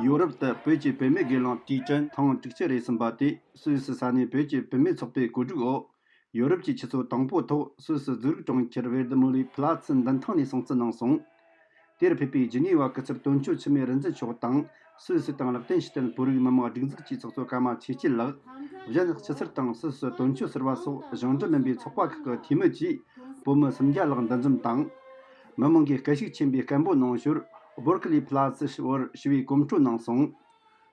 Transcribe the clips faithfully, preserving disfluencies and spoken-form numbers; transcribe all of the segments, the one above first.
ཡོ་རོབ་ཏུ་བོད་ཀྱི་བུད་མེད་སྒེར་ལངས་དུས་དྲན་ཐེངས་དྲུག་ཅུ་རེ་གསུམ་པ་དེ་སུད་སི་ས་གནས་བོད་ཀྱི་བུད་མེད་ཚོགས་པའི་བཀོད་སྒྲིག་འོག་ཡོ་རོབ་ཀྱི་ཆུ་ཚོད་དང་པོའི་ཐོག་སུད་སི་ཛུ་རིག་གྲོང་ཁྱེར་ཝེར་ཌི་མུ་ལི་ཕི་ལ་ཙི་མདུན་ཐང་ནས་སྲུང་བརྩི་གནང་སོང་། དེར་ཕེབས་པའི་ཇི་ནི་ཝ་སྐུ་ཚབ་དོན་གཅོད་འཆི་མེད་རིག་འཛིན་མཆོག་དང་། སུད་སི་དང་ལེགས་ལྡན་ཕྱི་རྟེན་བོད་རིགས་མི་དམངས་སྒྲིག་འཛུགས་ཀྱི་ཚོགས་གཙོ་ཀརྨ་ཆོས་སྐྱིད་ལགས། གཞན་སྤྱི་ཟུར་དང་སུད་སི་དོན་གཅོད་ཟུར་པ་སོགས་གཞུང་འབྲེལ་མིན་པའི་ཚོགས་པ་ཁག་གི་འཐུས་མི་བཅས་བོད་མི་སུམ་བརྒྱ་ལྷག་འདུ་འཛོམས་དང་། མི་མང་གིས་སྐད་ཤུགས་ཆེན་པོས་སྐད་འབོད་གནང་ཞོར། བོར་ཀི་ལི་ཕི་ལ་ཙི་བར་ཞི་བའི་གོམ་བགྲོད་གནང་སོང་།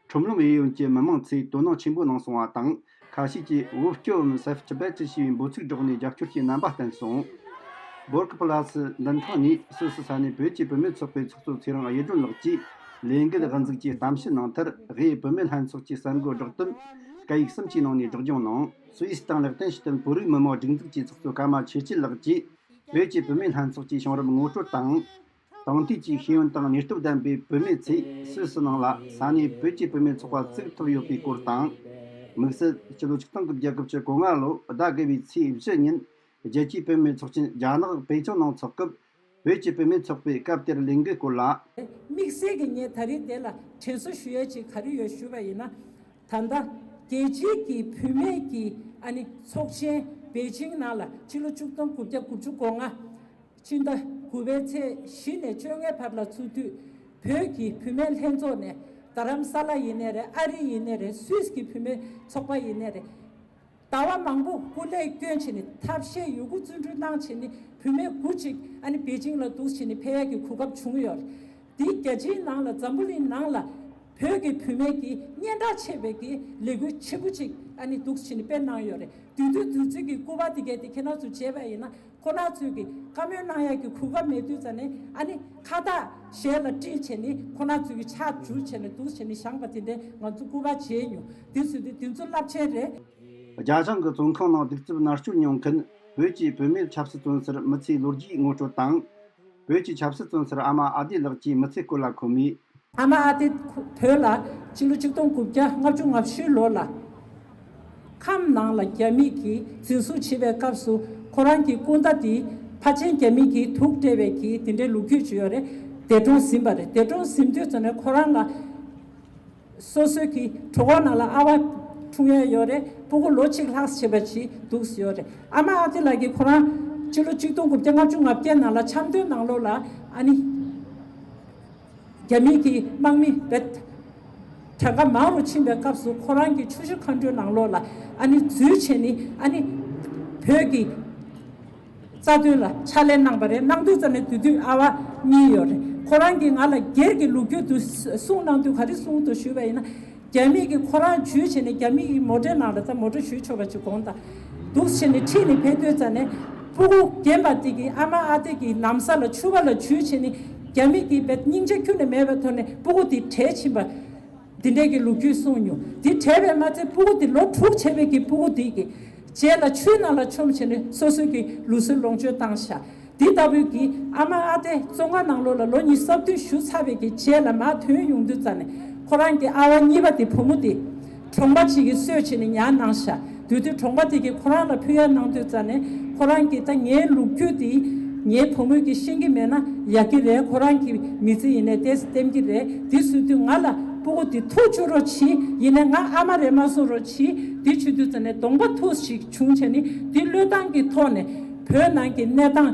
ཁྲོམ་ལུང་གཡས་གཡོན་གྱི་མི་མང་ཚོས་དོ་སྣང་ཆེན་པོ་གནང་སོང་བ་དང་། ཁ་ཤས་ཀྱིས་We Kill Them Self Tibet ཞེས་པའི་འབོད་ཚིག་བསྒྲགས་ནས་རྒྱབ་སྐྱོར་གྱི་རྣམ་པ་བསྟན་སོང་། བོར་ཀི་ཕི་ལ་ཙི་མདུན་ཐང་ནས་སུད་སི་ས་གནས་བོད་ཀྱི་བུད་མེད་ཚོགས་པའི་ཚོགས་གཙོ་ཚེ་རིང་གཡུ་སྒྲོན་ལགས་ཀྱིས་ལས་འགུལ་དབུ་འཛུགས་ཀྱིས་གཏམ་བཤད་གནང་མཐར། དབུས་བུད་མེད་ལྷན་ཚོགས་ཀྱི་གསར་འགོད་བསྒྲགས་གཏམ་སྐད་ཡིག་གསུམ་གྱི་ནང་ནས་སྒྲོག་སྦྱང་གནང་། སུད་སི་དང་ལེགས་ལྡན་ཕྱི་རྟེན་བོད་རིགས་མི་དམངས་སྒྲིག་འཛུགས་ཀྱི་ཚོགས་གཙོ་ཀརྨ་ཆོས་སྐྱིད་ལགས་ཀྱིས། བོད་ཀྱི་བུད་མེད་ལྷན་ཚོགས་ཀྱི་བྱུང་རབས་ངོ་སྤྲོད་དང་། དེང་དུས་ཀྱི་ཤེས་ཡོན་དང་ནུས་སྟོབས་ལྡན་པའི་བུད་མེད་ཚོས་སུད་སི་ནང་ལ་ས་གནས་བོད་ཀྱི་བུད་མེད་ཚོགས་པ་བཙུགས་ཐུབ་ཡོད་པའི་སྐོར་དང་། དམིགས་བསལ་སྤྱི་ལོ་ཆིག་སྟོང་དགུ་བརྒྱ་དགུ་བཅུ་གོ་ལྔ་ལོ་ཟླ་དགུ་པའི་ཚེས་བཞི་ཉིན་རྒྱལ་སྤྱིའི་བུད་མེད་ཚོགས་ཆེན་རྒྱ་ནག་པེ་ཅིང་ནང་འཚོགས་སྐབས། བོད་ཀྱི་བུད་མེད་ཚོགས་པས་སྐབས་དེར་ལས་འགུལ་སྐོར་ལ། དམིགས་བསལ་གྱིས་ངས་ད་རིང་དེ་ལ་དྲན་གསོ་ཞུ་ཡས་ཅིག་ག་རེ་ཡོད་ཞུས་པ་ཡིན་ན། ད་ལྟ་རྒྱལ་སྤྱིའི་གི་བུད་མེད་ཀྱི་ཨ་ནི་ཚོགས་ཆེན་པེ་ཅིང་ནང་ལ་ཕྱི་ལོ་ཆིག་སྟོང་དགུ་བརྒྱ་དགུ་བཅུ་གོ་ལྔ་སྤྱི་ཟླ་དགུ་པའི་ཚེས་བཞི་ནས་བཅོ་ལྔའི་བར་ལ་ཚུགས་དུས། བོད་ཀྱི་བུད་མེད་ལྷན་ཚོགས་ནས་རྡ་རམ་ས་ལ་ཡིན་ནའི་རེད། ཨ་རི་ཡིན་ནའི་རེད། སུད་སི་གི་བུད་མེད་ཚོགས་པ་ཡིན་ནའི་རེད། ཟླ་བ་མང་པོ་སྐུ་ལས་བསྐྱོན་བྱས་ནས་ཐབས་ཤེས་ཡོད་རྒུ་བརྩོན་འགྲུས་གནང་བྱས་ནས་བུད་མེད་དགུ་ཅིག་ཨ་ནི་པེ་ཅིང་ལ་འདུག་བྱས་ནས་ཕེབས་ཡག་གི་གོ་སྐབས་བྱུང་ཡོད་རེད། དེ་རྒྱལ་སྤྱིའི་ནང་ལ་འཛམ་བུ་གླིང་ནང་ལ་བོད་ཀྱི་བུད་མེད་ཀྱི་སྙན་གྲགས་ཆེ་བའི་གི་ལས་འགུལ་ཆེ་པོ་ཅིག་ཨ་ནི་འདུག་བྱས་ནས་སྤེལ་གནང་ཡོད་རེད། དུས་དུས་དུས་ཚོད་ཀྱི་སྐུ་པར་དེ་གས་དེ་ཁྱེད་རང་ཚོས་མཇལ་བ་ཡིན་ན། ཁོ་རང་ཚོས་ཀྱི་བཀའ་མོལ་གནང་ཡག་གི་གོ་སྐབས་མེད་དུས་ཙ་ནས་ཨ་ནི་ཁ་བཏགས་ཞལ་ལ་དཀྲིས་བྱས་ནས་ཁོ་རང་ཚོས་ཀྱི་ཕྱག་འཇུ་བྱས་ནས་འདུག་བྱས་ནས་བཞེངས་པ་དེ་འདྲས་ང་ཚོ་སྐུ་པར་མཇལ་མྱོང་། དེ་ཚོ་དེ་དེ་ཚོ་རླབས་ཆེན་རེད། རྒྱ་ཞིང་གི་བཙོན་ཁང་ནང་གདུག་རྩུབ་མནར་གཅོད་མྱོང་མཁན་བོད་ཀྱི་བུད་མེད་ཆབ་སྲིད་བཙོན་ཟུར་མི་ཚེའི་ལོ་རྒྱུས་ངོ་སྤྲོད་དང་། བོད་ཀྱི་ཆབ་སྲིད་བཙོན་ཟུར་ཨ་མ་ཨ་བདེ་ལགས་ཀྱི་མི་ཚེ་སྐོར་ལ་ཁོ་མོས། ཨ་མ་ཨ་བདེ་བོད་ལ་ཕྱི་ལོ་ཆིག་སྟོང་དགུ་བརྒྱ་ལྔ་བཅུ་ང་བཞི་ལོ་ལ་ཁམས་ནང་ལ་རྒྱ་མི་གིས་འཛིན་བཟུང་བྱེད་པའི་སྐབས་སུ་ཁོ་རང་གི་སྐུ་ཟླ་དེ་ཕལ་ཆེར་རྒྱ་མི་གིས་དུག་སྤྲད་པའི་གི་དེ་འདྲའི་ལོ་རྒྱུས་ཅིག་ཡོད་རེད། འདས་གྲོངས་ཟིན་པ་རེད། འདས་གྲོངས་ཟིན་དུས་ཙམ་ནས་ཁོ་རང་ལ། སོ་སོའི་གི་གྲོད་ཁོག་ནང་ལ་ཨ་ཕ་འཁྲུངས་ཡ་ཡོད་རེད། སྤུ་གུ་ལོ་གཅིག་ལྷག་བྱས་པ་ཅིག་འདུག་ཡོད་རེད། ཨ་མ་ཨ་བདེ་ལགས་ཀྱིས་ཁོ་རང་ཕྱི་ལོ་ཆིག་སྟོང་དགུ་བརྒྱ་ལྔ་བཅུ་ང་བརྒྱད་ནང་ལ་འཆམ་མཐུན་ནང་ལོགས་ལ་ཨ་ནི་རྒྱ་མི་གི་དམག་མི་བེད་གྲངས་ཀ་མང་རུ་ཕྱིན་པའི་སྐབས་སུ་ཁོ་རང་གི་ཆུ་བཞི་མཁའ་འགྲོའི་ནང་ལོགས་ལ་ཨ་ནི་འཛུལ་བྱས་ནི་ཨ་ནི་བོད་ཀྱི་རྩ་དོན་ལ་ཕྱག་ལས་གནང་པ་རེད། གནང་དུས་ཙམ་ནས་དེ་དུས་ཨ་ཕ་གཉིས་ཡོད་རེད། ཁོ་རང་གིས་ང་ལ་སྒེར་གྱི་ལོ་རྒྱུས་དུ་གསུངས་གནང་དུས་ག་རེ་གསུངས་འདུག་ཞུས་པ་ཡིན་ན། རྒྱ་མི་གིས་ཁོ་རང་འཇུས་བྱས་ནས་རྒྱ་མི་གི་མོ་ཊའི་ནང་ལ་ད་མོ་ཊ་ཞུས་ཆོག་པ་ཅིག་དགོངས་དག་འདུག་བྱས་ནས་ཁྲིད་ནས་ཕེབས་དུས་ཙམ་ནས་སྤུ་གུ་རྒན་པ་དེ་གིས་ཨ་མ་ཨ་བདེ་གི་ལམ་ས་ལ་ཕྱུ་པ་ལ་འཇུས་བྱས་ནས་རྒྱ་མི་གིས་བེད་སྙིང་རྗེ་ཁྱོན་ནས་མེད་པའི་ཐོག་ནས་སྤུ་གུ་དེ་བྲལ་ཕྱིན་པ། འདི་འདྲའི་གི་ལོ་རྒྱུས་གསུངས་མྱོང་། འདི་བྲལ་བས་མ་ཚད་སྤུ་གུ་འདི་ལོ་དྲུག་བྱས་པའི་གི་སྤུ་གུ་འདི་གི་རྗེས་ལ་ཆུའི་ནང་ལ་མཆོངས་བྱས་ནས་སོ་སོའི་གི་ལུགས་སྲོལ་ལོངས་སྤྱོད་བཏང་ཤག་འདི་ལྟ་བུའི་གི་ཨ་མ་ཨ་བདེ་བཙོན་ཁང་ནང་ལོགས་ལ་ལོ་ཉི་ཤུ་རྩ་བདུན་བཞུགས་ཚར་བའི་གི་རྗེས་ལ་མར་ཐོན་ཡོང་དུས་ཙམ་ནས་ཁོ་རང་གི་ཨ་ཕ་གཉིས་པ་དེ་བུ་མོ་དེ་གྲོང་པ་ཅིག་གིས་གསོས་བྱས་ནས་ཉར་གནང་ཤག་དེ་དུས་གྲོང་པ་དེ་གིས་ཁོ་རང་ལ་ཕུལ་ཡ་གནང་དུས་ཙམ་ནས་ཁོ་རང་གིས་ད་ངའི་ལོ་རྒྱུས་དེ་ངའི་བུ་མོས་ཀྱིས་ཤེས་ཀྱི་མེད་ན་ཡག་གི་རེད། ཁོ་རང་གི་མི་ཚེ་ཡིན་ནའི་ཏོག་ཙམ་བརྟན་གྱི་རེད། དེ་བཟོ་དུས་ང་ལ་སྤུ་གུ་དེ་ཐུགས་བཅུག་རོགས་གྱིས། ཡིན་ནའི་ང་ཨ་མ་རེད་མ་གསུང་རོགས་གྱིས། དེ་བྱེད་དུས་ཙམ་ནས་གདོང་པ་ཐུགས་ཤིག་བྱུང་བྱས་ནས་དེ་བློས་བཏང་གི་ཐོག་ནས་བོད་ནང་གི་གནས་སྟངས་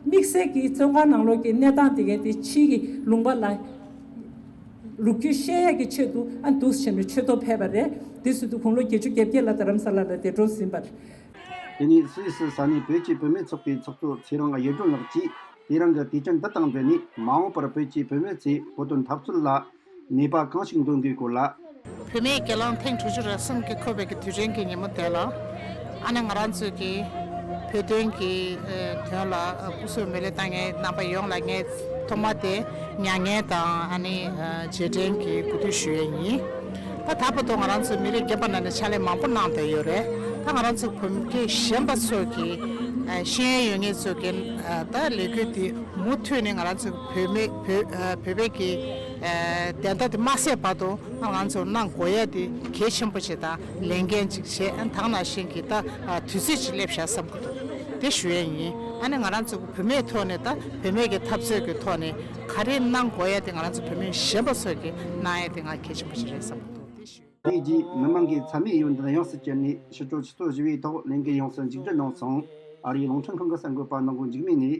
དམིགས་བསལ་གྱི་བཙོན་ཁང་ནང་ལོགས་ཀྱི་གནས་སྟངས་དེ་གའི་དེ་ཕྱིའི་གི་ལུང་པ་ལ་ལོ་རྒྱུས་བཤད་ཡས་ཀྱི་ཆེད་དུ་ཨ་འདུག་བྱས་ནས་ཆེད་གཏོང་ཕེབས་པ་རེད། དེ་བཟོ་དུས་དགུང་ལོ་བརྒྱད་ཅུ་གྱ་བརྒྱད་ལ་རྡ་རམ་ས་ལ་ལ་འདས་གྲོངས་ཟིན་པ་རེད། དེ་ནས་སུད་སི་ས་གནས་བོད་ཀྱི་བུད་མེད་ཚོགས་པའི་ཚོགས་གཙོ་ཚེ་རིང་གཡུ་སྒྲོན་ལགས་ཀྱིས་དེ་རིང་གི་དུས་དྲན་འདི་དང་འབྲེལ་ནས་མ་འོངས་པར་བོད་ཀྱི་བུད་མེད་ཚོས་བོད་དོན་འཐབ་རྩོད་ལ་ནུས་པ་གང་ཞིག་འདོན་དགོས་སྐོར་ལ། བུད་མེད་སྒེར་ལངས་ཐེངས་དྲུག་ཅུ་རེ་གསུམ་གྱིས་འཁོད་པའི་གི་དུས་དྲན་གྱི་ཉིན་མོ་དེ་ལ། ཨ་ནི་ང་རང་ཚོའི་གི་བོད་དོན་གྱི་ཨ་དོན་ལ་ཨ་སྐུ་གཟུགས་མེ་ལེ་བཏང་མཁན་རྣམ་པ་ཡོངས་ལ་ངས་ཐོག་མ་དེ་མྱ་ངན་དང་ཨ་ནི་ཨ་རྗེས་དྲན་གྱི་གོ་སྒྲིག་ཞུ་ཡས་ཡིན། ད་ད་བར་དུ་ང་རང་ཚོ་མི་རིགས་རྒན་པ་རྣམས་ནས་ཕྱག་ལས་མང་པོ་གནང་བསྡད་ཡོད་རེད། ད་ང་རང་ཚོ་བོད་སྐད་གཞན་པ་ཚོ་གི་ཨ་ཤེས་ཡོན་ཡོད་མཁན་ཚོ་གི་ཨ་ད་ལས་འགུལ་འདི་མུ་མཐུད་ནས་ང་རང་ཚོ་བོད་མི་བོད་ཨ་བོད་པའི་གི་ཨ་བདེན་མཐའ་དེ་མ་གསལ་བར་དུ་ང་རང་ཚོ་གནང་དགོས་ཡ་དེ་གལ་ཆེན་པོ་ཞིག་དང་ལས་འགན་ཅིག་བྱས། ཨ་ད་ག་ནང་བཞིན་གྱི་ད་ཨ་དུས་ཚོད་ཅིག་སླེབས་བཞག་བསམ་གྱི་འདུག་དེ་ཞུ་ཡས་ཡིན། ཨ་ནི་ང་རང་ཚོ་བུད་མེད་ཐོག་ནས་ད་བུད་མེད་ཀྱི་འཐབ་རྩོད་ཀྱི་ཐོག་ནས་ག་རེ་གནང་དགོས་ཡ་དེ་ང་རང་ཚོ་བུད་མེད་གཞན་པ་ཚོས་ཀྱི་གནང་ཡ་དེ་ང་གལ་ཆེན་པོ་ཞིག་རེད་བསམ་གྱི་འདུག་དེ་ཞུ་ཡས། དེ་རྗེས་མི་མང་གིས་ཚད་མེད་ཡོན་ཏན་ཡོངས་སུ་བསྐྱར་ནས་ཕྱི་དྲོ་ཆུ་ཚོད་བཞི་པའི་ཐོག་ལས་འགུལ་ཡོངས་སུ་མཇུག་སྒྲིལ་གནང་སོང་། ཨ་རིའི་རླུང་འཕྲིན་ཁང་གི་གསར་འགོད་པ་ནང་ཁུལ་འཇིགས་མེད་ནས།